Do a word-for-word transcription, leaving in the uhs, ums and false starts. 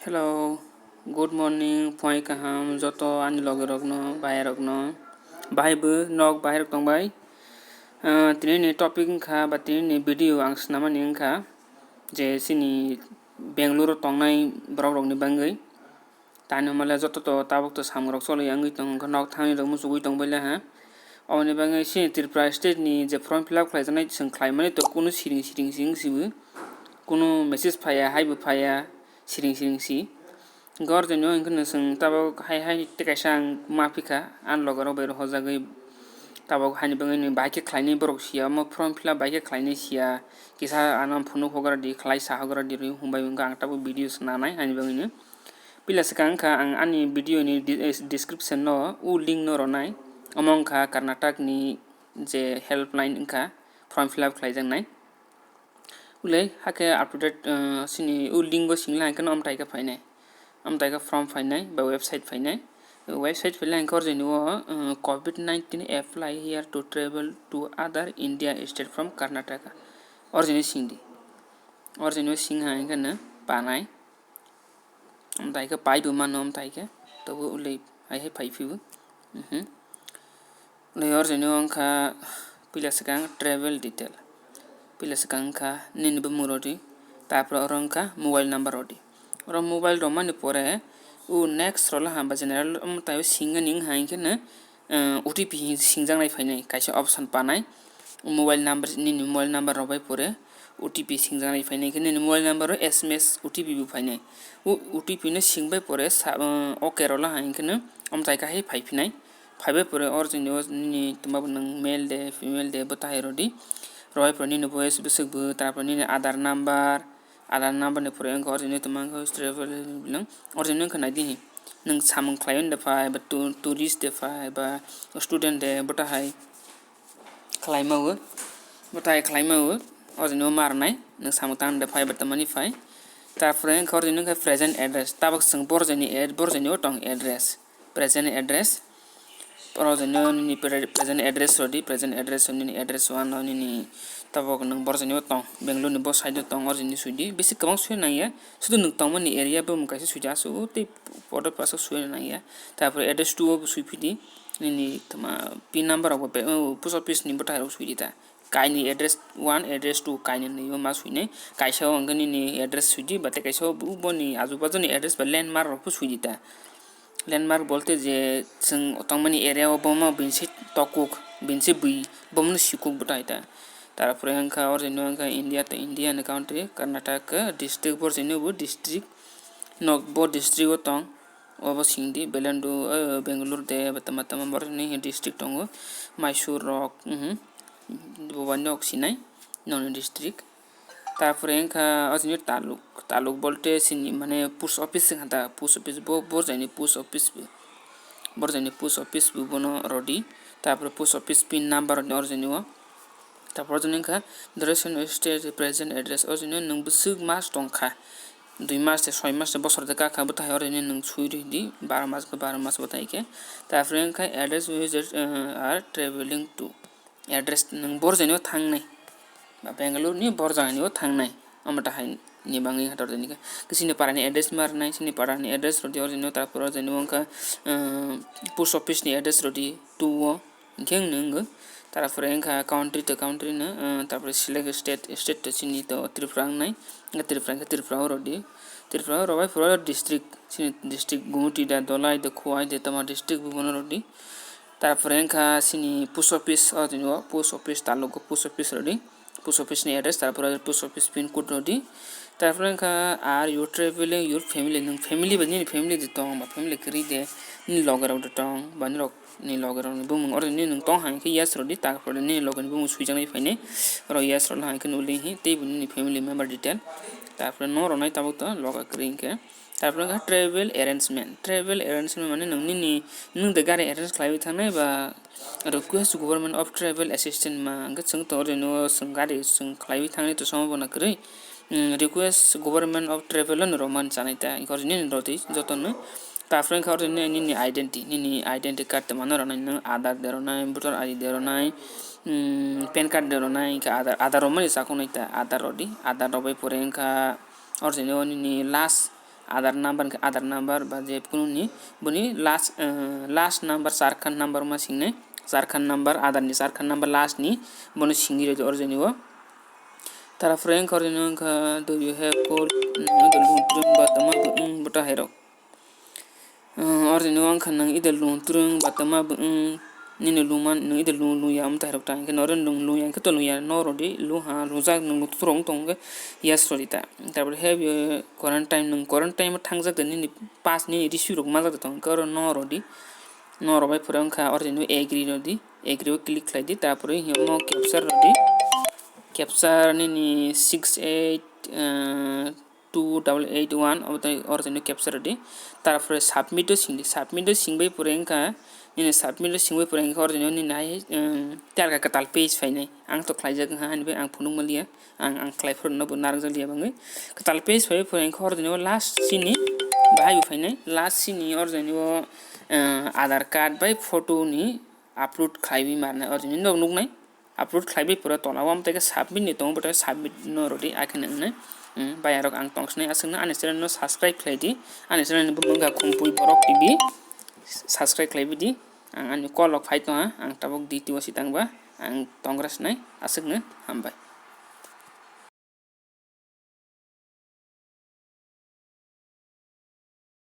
Hello, good morning, phunai kaham joto ani loge rokno, bahai rokno, bahai bo nok bahai rok tong bai. Ah, tini ni topic wngkha ba tini ni video ang swnamani wngkha je chini Bangalore o tongnai borok rokni bangwi. Tani hwnba le joto to tabuk to samung rok choli wngwi tongo, wngkha nok thangwi rok muchugwi tong bai le ha. Oboni bagwi chini Tripura state ni je form fill up khlaijaknai chwng khlaimani to kunu siring siring si wng si bo, kunu message phaiya, hai bo phaiya, siring siring si. Hwnkhe oro jani o hwnkhe no chwng tabuk hai hai tei kaisa ang ma phikha, ani loge rok bai rw hojagwi tabuk haini bagwi no bahai khe khlainai borok siya, omo form fill up bahai khe khlainai siya, kisa ano phunuk hogra di, khlai sa hogra di rw hwnbai hwnkhe ang tabuk video swnamnai haini bagwi no. Pila swkang wngkha ang ani video ni di-, eh, description no o link no rwnai, omo wngkha Karnataka ni je helpline wngkha form fill up khlaijaknai. Ulai hakhe up to date, uh, chini o link o singla hwnkhe no amtai khe phainai. Amtai khe form phainai ba website phainai. Website phaila hwnkhe oro jani o, uh, covid nineteen apply here to travel to other India state from Karnataka. Oro jani singdi. Oro jani o singha hwnkhe no panai. Amtai khe pai bo mano amtai khe. Tobo ulai hai hai phai phibo. Mhm. Lei oro jani o wngkha pila swkang travel detail. Pila swkang wngkha nini bumung rodi, tarpore oro wngkha mobile number rodi. Oro mobile romani pore o next rolo hamba general omo tai o singani wngkha hwnkhe no, eh, O T P hin singjaknai phainai kaisa option panai. Mobile number, nini mobile number rok bai pore O T P singjaknai phainai khe nini mobile number o S M S O T P bo phainai. O, O T P no singbai pore sa, eh, okay rolo hai hwnkhe no omo tai khe hai phai phinai. Phaibai pore oro jani o nini twma bo nwng male de, female de, bo tahai rodi. Rwbai pore nini voice bwswk bo, tarpore nini Aadhaar number, Aadhaar number ni pore wngkha oro jani twma wngkha travel bilang. Oro jani wngkha naidi hi. Nwng samung khlai de phai, ba tu-, tourist de phai, ba student de, bo tahai khlai ma o. Bo tahai khlai ma o. Oro jani o ma rwnai. Nwng samung tang de phai, ba twmani phai. Tarpore wngkha oro jani wngkha present address. Tabuk chwng boro jani ad-, boro jani o tong address. Present address. Oro jani o nini pre-, present address rodi, present address o nini address o ano nini tabuk nwng boro jani o tong, Bangalore ni bo side o tong, oro jani sui di. Bisi kwbang sui nang ya, sudu nwng tongmani area bumung kaisa sui di, aswk o tei podo pasuk sui nang ya. Tarpore address two o bo sui phi di, nini tma pin number rok bo be-, o, post office ni bwtai rok sui di ta. Kaini address one, address two, kaini hwnwi ma suinai. Kaisa o hwnkhe nini address suidi, ba tei kaisa o bo-, boni ajubajo ni address ba landmark rok bo suidi ta. Landmark bolte je chwng tongmani area o bomo binsi tokuk, binsi bui, bomono sikuk bwtai ta. Tarpore hwnkha oro jani hwnkha India, to India ni country, Karnataka district, boro jani bo district, nok bo district o tong. Obo singdi, Belendu, eh, Bangalore de, ba tama tama borokni district tongo, Mysore rok, mhm, bo bai nok sinai, nokni district. Tarpore wngkha o sini taluk, taluk bolte sini mane post office wngkha ta, post office bo, borjaini post office bo, borjaini post office bo bono rodi, tarpore post office pin number rodi orjani o. Tarpor jani wngkha duration of stay, present address, o jani nwng bwswk mas tongkha, dui mas de, soi mas de, bosor de kakha, bwthai oro jani nwng sui rwdi, baro mas khe baro mas bwthai khe. Tarpore wngkha address where you are traveling to, address nwng bor jani o thangnai, ba Bangalore ni bor jani o thangnai, omo tahai ni bangwi hator jani khe. Khe chini para ni address ma rwnai, chini para ni address rwdi oro jani o, tarpor oro jani o wngkha, eh, post office ni address rwdi two o. Hingke wng nw wngkha, tarpore wngkha country to country no, ah, tarpore select state, state to chini to Tripura wngnai, wngkha Tripura, wngkha Tripura o rodi, Tripura o robai phuru district, chini district Gumoti da, Dholai da, Khowai da, tama district bo bono rodi, tarpore wngkha chini post office, o tini o post office, talugo post office rodi. Post office ni address, tarpore post office pin code rodi. Tarpore wngkha, are you traveling your family? Nwng family bai, nini family de tong ba family kwrwi de, nini loge rok de tong ba nini rok ni loge rok ni bumung oro nini nwng tong hai khe yes rodi, tarpore nini loge ni bumung swijaknai phainai, oro yes rok hai khe nuli hi teibo nini family member detail. Tarpore no rwnai tabuk to loge kwrwi hwnkhe. Tarpore wngkha travel arrangement. Travel arrangement mane nwng nini, nwng de gari arrange khlaiwi thangnai ba request government of travel assistance ma hwnkhe chwng tongo rino chwng gari chwng khlaiwi thangni to somo bono kwrwi. Mm, request government of travel no rwmani chanai ta, hwnkhe oro nini rwdi jotono. Tarpore wngkha oro nini, nini identity, nini identity card tongmano rwnai, nwng Aadhaar de rwnai, voter I D de rwnai, mm, pan card de rwnai, hwnkhe Aadhaar, Aadhaar rwmani chakhwnai ta, Aadhaar rwdi, Aadhaar rwbai pore wngkha oro nini last Aadhaar number hwnkhe Aadhaar number ba je kununi boni last, eh, last number, Jharkhand number ma singnai, Jharkhand number, Aadhaar ni Jharkhand number last ni, bono singwi rwdi orjani o. Tarpore wngkha orjani wngkha, "Do you have call?" Nwng do lung twrwng ba tama bo wng bwtha hai rok. Eh, orjani wngkha nwng ida lung twrwng ba tama bo wng, nini lungma nwng ida lung lung ya wng bwtha hai rok ta, hwnkhe noro nwng lung ya, hwnkhe to lung ya, no rwdi, lung ha, lungjak nwng lung twrwng wng tong khe, yes rwdi ta. Tarpore have you quarantine, nwng quarantine o thangjak de, nini pass nini receipt rok majak de tong, hwnkhe oro no rwdi. No rwbai phore wngkha orjani agree rwdi, agree o click khlai di, tarpore hino mo captcha rwdi, captcha nini six eight, eh, two double eight one obo tei orjani captcha rwdi, tarpore submit o singdi, submit o singbai phore wngkha nini submit o singbai phore wngkha orjani nini hai, eh, telka kwtal page phainai, ang to khlaijak wngkha, ani bai ang phunuk manliya. Ang, ang khlai phuru no bo narwkjak liya bangwi. Kwtal page phai phuru wngkha orjani o last chini bahai bo phainai. Last chini orjani o, eh, Aadhaar card bai photo ni upload khlaiwi marnai orjani no nuknai. Upload khlaiwi pura tola o amtwi khe submit ni tongo, bwtwi submit no rwdi, akhe nwngnai. Hmm, bai arok ang tongsinai aswkno ani channel no subscribe khlai di. Ani channel ni bumung wngkha Khumpui Borok T V. Subscribe khlaiwi di. Ang ani call rok phai tongha, ang tabuk duty o si tangba, ang tongra sinai, aswkno hambai.